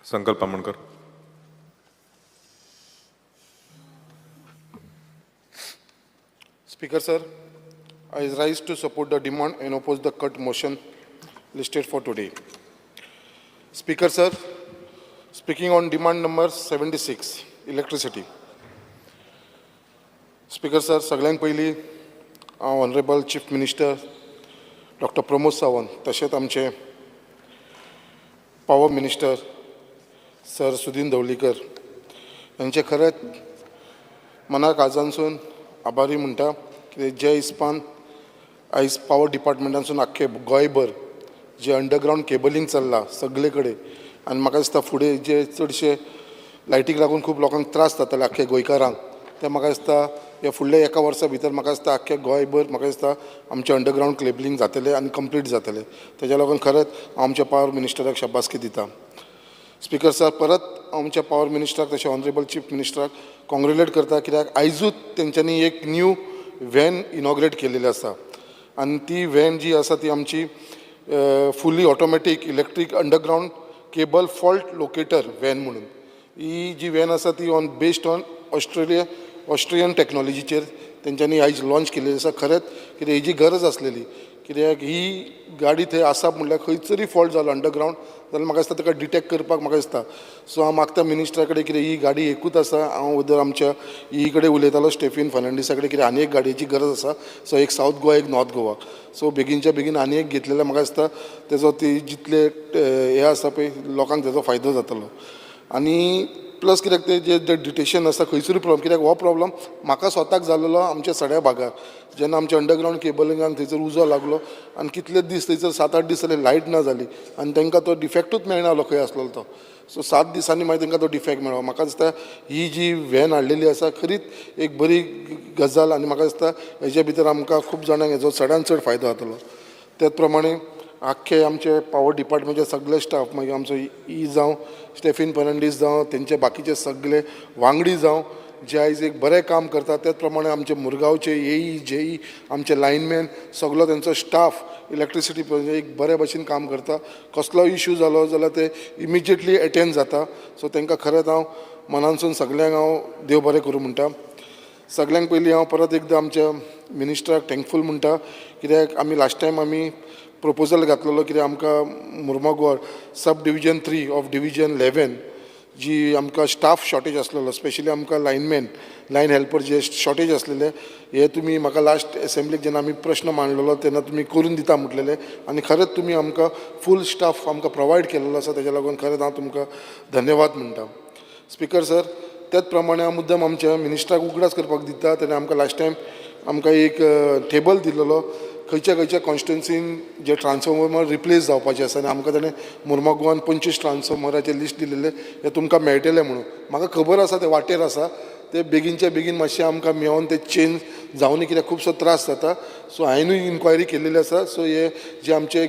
Sankalp Amonkar. Speaker sir, I rise to support the demand and oppose the cut motion listed for today. Speaker sir, speaking on demand number 76, electricity. Speaker sir, सगळ्यांत पयलीं हांव honourable chief minister doctor Pramod Sawant तशेंच आमचे power minister sir Sudin Dhavalikar हांचे खरेंच मना काळजांसून आभारी म्हणटा, कित्याक जे हिसपान आयज पावर डिपार्टमेंटांसून आख्खे गोंयभर जे अंडरग्रावंड केबलींग चल्लां सगळे कडेन आनी म्हाका दिसता फुडें जे चडशे लायटीक लागून खूब लोकांक त्रास जातले, आख्खे गोंयकारांक, ते म्हाका दिसता ह्या फुडल्या एका वर्सा भितर म्हाका दिसता आख्खे गोंयभर म्हाका दिसता आमचें अंडरग्रावंड केबलींग जातलें आनी कंप्लीट जातलें. तेज्या लागून खरेंच हांव आमच्या पावर मिनिस्टराक शाबासकी दिता. स्पिकर सर, परत आमच्या पावर मिनिस्टराक तशें ऑनरेबल चीफ मिनिस्टराक कॉंग्रेलेट करता, कित्याक आयजूच तेंच्यांनी एक न्यू व्हॅन इनॉग्रेट केलेली आसा आनी ती व्हॅन जी आसा ती आमची fully automatic electric underground cable fault locator van म्हणून. ही जी व्हॅन आसा ती on based on Austrian टॅक्नॉलॉजीचेर तेंच्यांनी आयज लॉन्च केलेली आसा. खरेंच कित्याक हेजी गरज आसलेली, कित्याक ही गाडी थंय आसा म्हणल्यार खंयसरूय फॉल्ट जालो अंडरग्रावंड जाल्यार म्हाका दिसता ताका डिटेक्ट करपाक म्हाका दिसता. सो हांव मागता मिनिस्टरा कडेन, कितें ही गाडी एकूच आसा. हांव वदर आमच्या ई कडेन उलयतालो, स्टेफीन फर्नांडीसा कडेन, कितें आनी एक गाडयेची गरज आसा. सो एक सावथ गोवा, एक नॉर्थ गोवा. सो बेगीनच्या बेगीन आनी एक घेतलेले म्हाका दिसता तेजो ती जितले हे आसा पळय लोकांक तेजो फायदो जातलो. आनी प्लस कित्याक ते जे डिटेक्शन आसा खंयसरूय प्रॉब्लम, कित्याक हो प्रॉब्लम म्हाका स्वताक जाल्लो आमच्या सड्या भागार, जेन्ना आमच्या अंडरग्रावंड केबलिंगाक थंयसर उजो लागलो आनी कितले दीस थंयसर 7-8 दीस जाले लायट ना जाली आनी तांकां तो डिफेक्टूच मेळना जालो खंय आसलेलो तो. सो 7 दिसांनी मागीर तांकां तो डिफेक्ट मेळ्ळो. म्हाका दिसता ही जी व्हॅन हाडलेली आसा खरीच एक बरी गजाल आनी म्हाका दिसता हेजे भितर आमकां खूब जाणांक हेजो चडान चड फायदो जातलो. त्याच प्रमाणे आख्खे आमचे पावर डिपार्टमेंटचे सगळे स्टाफ, मागीर आमचो ई जावं, स्टेफीन फर्नांडीस जावं, तेंचे बाकीचे सगळे वांगडी जावं, जे आयज एक बरें काम करतात. त्याच प्रमाणे आमचे मुरगांवचे एई, जेई, आमचे लायनमॅन, सगलो तेंचो स्टाफ इलेक्ट्रिसिटी एक बरे भशेन काम करता. कसलो इशू जालो जाल्यार ते इमिजिएटली एटेंड जाता. सो तांकां खरेंच हांव मनानसून सगल्यांक हांव देव बरें करूं म्हणटा. सगल्यांक पयलीं हांव परत एकदां आमच्या मिनिस्टराक थँकफूल म्हणटा, कित्याक आमी लास्ट टायम आमी प्रपोजल घातलेलो कित्याक आमकां मुर्मागोर sub division 3 of division 11 जी आमकां स्टाफ शॉर्टेज आसलेलो, स्पेशली आमकां लायनमॅन, लायन हेल्पर जे शॉर्टेज आसलेले, हे तुमी म्हाका लास्ट एसेंब्लीक जेन्ना आमी प्रश्न मांडलेलो तेन्ना तुमी करून दिता म्हटलेले आनी खरेंच तुमी आमकां फूल स्टाफ आमकां प्रोवायड केलेलो आसा. तेज्या लागून खरेंच हांव तुमकां धन्यवाद म्हणटा. स्पिकर सर, त्याच प्रमाणे हांव मुद्दम आमच्या मिनिस्टराक उगडास करपाक दिता, तेणें आमकां लास्ट टायम आमकां एक टेबल दिलेलो, खंयच्या खंयच्या कॉन्स्टिट्युन्सीन जे ट्रान्सफॉर्मर रिप्लेस जावपाचे आसा आनी आमकां ताणें मुर्मागोवान 25 ट्रान्सफॉर्मराचे लिस्ट दिलेले, हे तुमकां मेळटले म्हणून. म्हाका खबर आसा ते वाटेर आसा, ते बेगीनच्या बेगीन मातशें आमकां मेळोन ते चेंज जावनी, कित्याक खुबसो त्रास जाता. सो हांवेनूय इन्क्वायरी केलेली आसा. सो हे जे आमचे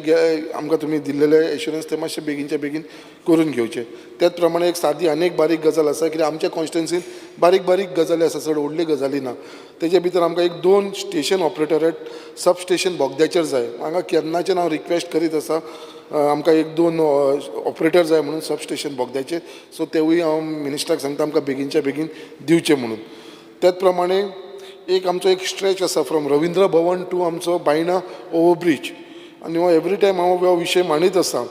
आमकां तुमी दिल्लेले एश्युरन्स ते मातशे बेगीनच्या बेगीन करून घेवचे. त्याच प्रमाणे एक सादी आनी एक बारीक गजाल आसा, कित्याक आमच्या कॉन्स्टिट्युन्सीन बारीक बारीक गजाली आसा, चड व्हडल्यो गजाली ना. तेजे भितर आमकां एक दोन स्टेशन ऑपरेटर सब स्टेशन बोगद्याचेर जाय. हांगा केन्नाच्यान हांव रिक्वेस्ट करीत आसा, आमकां एक दोन ऑपरेटर जाय म्हणून सब स्टेशन बोगद्याचेर. सो तेवूय हांव मिनिस्टराक सांगता आमकां बेगीनच्या बेगीन दिवचे म्हणून. त्याच प्रमाणे एक आमचो एक स्ट्रेच आसा फ्रॉम रविंद्र भवन टू आमचो बायणा ओवरब्रीज आनी हो एवरी टायम हांव हो विशय मांडीत आसा,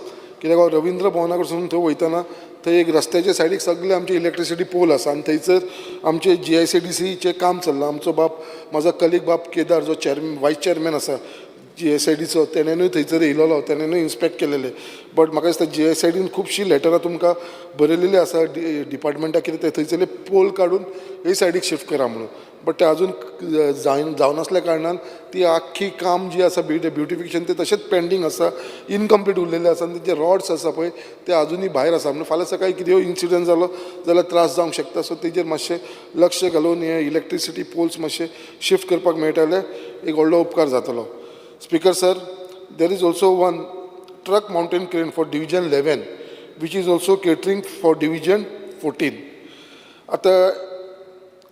कित्याक हो रविंद्र भवना कडसून थंय वयतना थंय एक रस्त्याच्या सायडीक सगळे आमचे इलेक्ट्रिसिटी पोल आसा आनी थंयसर आमचे जीएसआयडीसीचें काम चल्लां. आमचो बाब, म्हाजो कलीग बाब केदार, जो चेअरमॅन, वायस चेअरमॅन आसा जीएसआयडीचो, तेणेनूय थंयसर येयलेलो, तेणेनूय इन्स्पेक्ट केलेले. बट म्हाका दिसता जीएसआयडीन खुबशीं लेटरां तुमकां बरयलेलीं आसा डिपार्टमेंटाक, कितें ते थंयसरले पोल काडून हे सायडीक शिफ्ट करा म्हणून. बट ते अजून जावनासल्या कारणान ती आख्खी काम जी आसा ब्युटिफिकेशन ते तशेंच पेंडींग आसा, इनकम्प्लीट उरलेलें आसा आनी तेजे रॉड्स आसा पळय ते अजुनूय भायर आसा. म्हणून फाल्यां सकाळीं कितेंय इन्सिडंट जालो जाल्यार त्रास जावंक शकता. सो तेजेर मातशें लक्ष घालून हे इलेक्ट्रिसिटी पोल्स मातशे शिफ्ट करपाक मेळटा जाल्यार एक व्हडलो उपकार जातलो. Speaker sir, there is also one truck mounted crane for division 11, which is also catering for division 14. आतां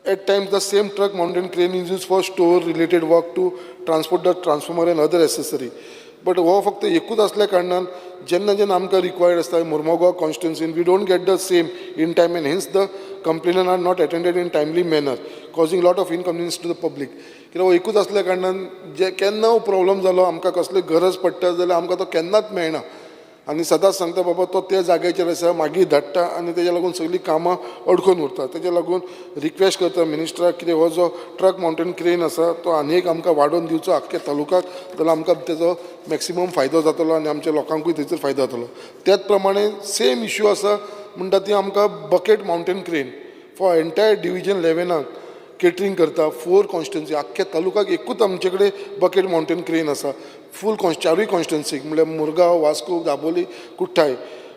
at times the same truck mounted crane is used for store related work, to transport the transformer and other accessory. But हो फक्त एकूच आसल्या कारणान जेन्ना जेन्ना आमकां required आसता Mormugao कॉन्स्टिट्युन्सीन, we don't get the same in time and hence the complainant are not attended in timely manner, causing lot of inconvenience to the public. कित्याक हो एकूच आसल्या कारणान जे केन्ना प्रॉब्लम जालो, आमकां कसली गरज पडटा जाल्यार आमकां तो केन्नाच मेळना आनी सदांच सांगता, बाबा तो त्या जाग्याचेर आसा, मागीर धाडटा आनी तेज्या लागून सगळीं कामां अडकून उरता. तेज्या लागून रिक्वेस्ट करता मिनिस्टराक कितें हो जो ट्रक मावंटेन क्रेन आसा तो आनी एक आमकां वाडोवन दिवचो आख्ख्या तालुक्याक, जाल्यार आमकां तेजो मॅक्सिमम फायदो जातलो आनी आमच्या लोकांकूय थंयसर फायदो जातलो. त्याच प्रमाणे सेम इश्यू आसा म्हणटा ती आमकां bucket mountain crane for entire division 11आक catering करता. फोर कॉन्स्टिट्युन्सी, आख्ख्या तालुक्याक एकूच आमचे कडेन बकेट मावंटेन क्रेन आसा. फूल कॉन्स चारूय कॉन्स्टिट्युन्सीक, म्हणल्यार मुरगांव, वास्को, दाबोली, कुठ्ठाळे.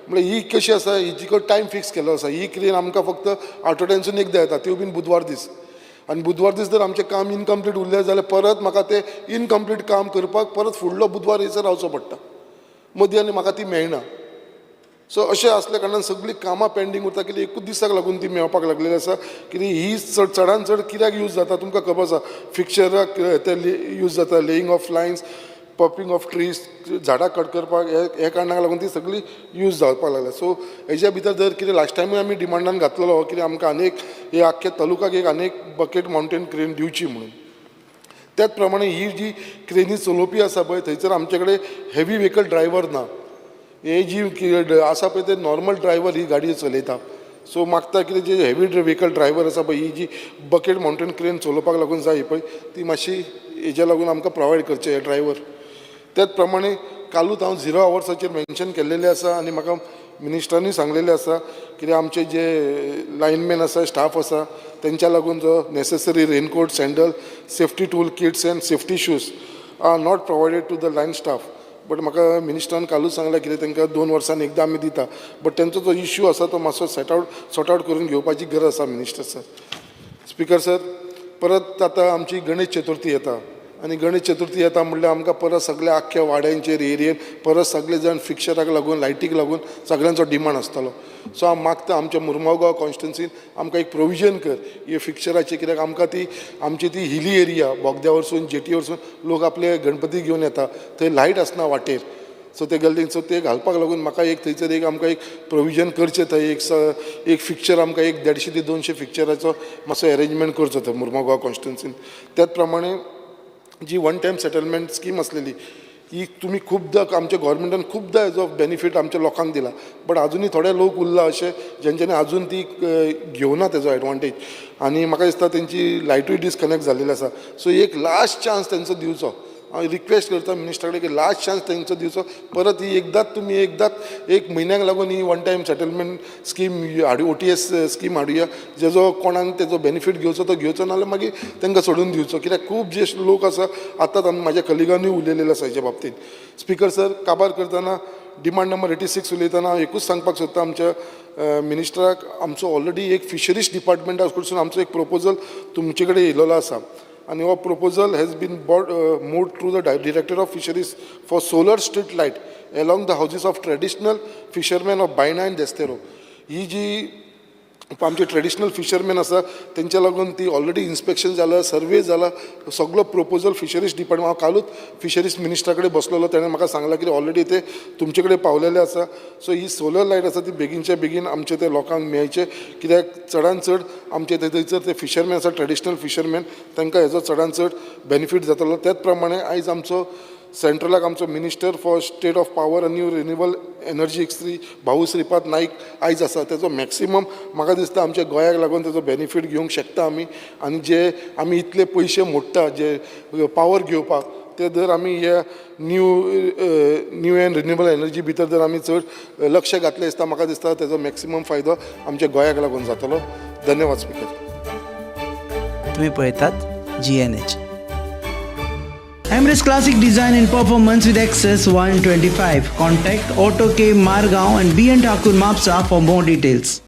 म्हणल्यार ही कशी आसा, हिजी टायम फिक्स केल्लो आसा. ही क्रेन आमकां फक्त आठवड्यानसून एकदां येता, त्यो बीन बुधवार दीस. आनी बुधवार दीस जर आमचें काम इनकम्प्लीट उरलें जाल्यार परत म्हाका तें इनकम्प्लीट काम करपाक परत फुडलो बुधवार येयसर रावचो पडटा मदीं आनी म्हाका ती मेळना. सो अशें आसल्या कारणान सगळीं कामां पेंडींग उरता, कित्याक एकूच दिसाक लागून ती मेळपाक लागलेली आसा. कित्याक ही चड चडान चड कित्याक यूज जाता तुमकां खबर आसा. फिक्चराक ते यूज जाता, laying of lines, pulping of trees, झाडां कट करपाक, हे हे कारणाक लागून ती सगळी यूज जावपाक लागल्या. सो हेज्या भितर जर कितें लास्ट टायमूय आमी डिमांडान घातलेलो कितें आमकां आनी एक हे आख्ख्या तालुक्याक एक आनी एक बकेट मावंटेन क्रेन दिवची म्हणून. त्याच प्रमाणे ही जी क्रेनी चलोवपी आसा पळय, थंयसर आमचे कडेन हेवी व्हेकल ड्रायवर ना. हे जी आसा पळय ते नॉर्मल ड्रायवर ही गाडी चलयता. सो मागता कितें, जे हेवी व्हेकल ड्रायवर आसा पळय, ही जी बकेट मावंटेन क्रेन चलोवपाक लागून जाय पळय, ती मातशी हेज्या लागून आमकां प्रोवायड करचे हे ड्रायवर. त्याच प्रमाणे कालूच हांव झिरो आवर्साचेर मेन्शन केल्लेलें आसा आनी म्हाका मिनिस्टरांनी सांगलेलें आसा कितें आमचे जे लायनमॅन आसा, स्टाफ आसा, तेंच्या लागून जो necessary raincoat, sandal, safety tool kits and safety shoes are not provided to the line staff. But म्हाका मिनिस्टरान कालूच सांगलें कितें तांकां 2 वर्सान एकदां आमी दिता, बट तेंचो जो इश्यू आसा तो मातसो सेट आवट सॉर्ट आवट करून घेवपाची गरज आसा मिनिस्टर सर. स्पिकर सर, परत आतां आमची गणेश चतुर्थी येता आनी गणेश चतुर्थी येता म्हणल्यार आमकां परत सगल्या आख्ख्या वाड्यांचेर, एरियेन परत सगळे जाण फिक्शराक लागून, लायटीक लागून सगळ्यांचो डिमांड आसतलो. सो हांव मागता, आमच्या मुरगांव कॉन्स्टिट्युन्सीन आमकां एक प्रोविजन कर हे फिक्शराचें, कित्याक आमकां ती आमची ती हिली एरिया, बोगद्या वरसून, जेटी वरसून लोक आपले गणपती घेवन येता, थंय लायट आसना वाटेर. सो ते गल्लीन, सो ते घालपाक लागून म्हाका एक थंयसर एक आमकां एक प्रोविजन करचें. थंय एक फिक्चर आमकां एक 150 ते 200 फिक्चराचो मातसो एरेंजमेंट करचो थंय मुरगांव कॉन्स्टिट्युन्सीन. त्याच प्रमाणे जी वन टायम सेटलमेंट स्कीम आसलेली, ही तुमी खुबदां, आमच्या गोवोरमेंटान खुबदां हेजो बेनिफीट आमच्या लोकांक दिला, बट आजुनूय थोडे लोक उरला अशे जेंच्यांनी आजून ती घेवना तेजो एडवांटेज आनी म्हाका दिसता तेंची लायटूय डिसकनेक्ट जाल्लेली आसा. सो एक लास्ट चान्स तेंचो दिवचो. हांव रिक्वेस्ट करता मिनिस्टरा कडेन की लास्ट चान्स तेंचो दिवचो परत. ही एकदांच तुमी एकदांच एक म्हयन्याक लागून ही one time settlement scheme हाडू, OTS scheme हाडुया, Jeju कोणाक तेजो बेनिफीट घेवचो तो घेवचो, नाजाल्यार मागीर तांकां सोडून दिवचो, कित्याक खूब जे लोक आसा, आतांच आमी म्हाज्या कलिगांनी उलयलेले आसा हेच्या बाबतींत. स्पिकर सर, काबार करतना डिमांड नंबर 86 उलयतना हांव एकूच सांगपाक सोदता आमच्या मिनिस्टराक, आमचो ऑलरेडी एक फिशरीज डिपार्टमेंटा कडसून आमचो एक प्रपोजल तुमचे कडेन येयलेलो आसा आनी हो proposal has been brought moved through the Director of Fisheries for solar street light along the houses of traditional fishermen of Baina and Destero. ही जी आमचे ट्रेडिशनल फिशरमॅन आसा तेंच्या लागून ती ऑलरेडी इन्स्पेक्शन जाला, सर्वे जाला, सगलो प्रोपोजल फिशरीज डिपार्टमेंट. हांव कालूच फिशरीज मिनिस्टरा कडेन बसलेलो, तेणें म्हाका सांगलां की ऑलरेडी ते तुमचे कडेन पावलेले आसा. सो ही सोलर लायट आसा ती बेगीनच्या बेगीन आमचे ते लोकांक मेळचे, कित्याक चडान चड आमचे ते थंयसर ते फिशरमॅन आसा, ट्रेडिशनल फिशरमॅन, तांकां हेजो चडान चड बेनिफीट जातलो. त्याच प्रमाणे आयज आमचो सेंट्रलाक आमचो Minister for State of Power आनी न्यू रिन्युएबल एनर्जी श्री भाऊ श्रीपाद नाईक आयज आसा. तेजो मॅक्सिमम म्हाका दिसता आमच्या गोंयाक लागून तेजो बेनिफीट घेवंक शकता आमी. आनी जे आमी इतले पयशे मोडटा जे पावर घेवपाक, ते जर आमी हे new and renewable energy भितर जर आमी चड लक्ष घातलें दिसता, म्हाका दिसता तेजो मॅक्सिमम फायदो आमच्या गोंयाक लागून जातलो. धन्यवाद स्पिकर. तुम्ही पळयतात GNH. Emirates Classic Design and Performance with XS 125. Contact Auto K Margao and BN Thakur Mapsa for more details.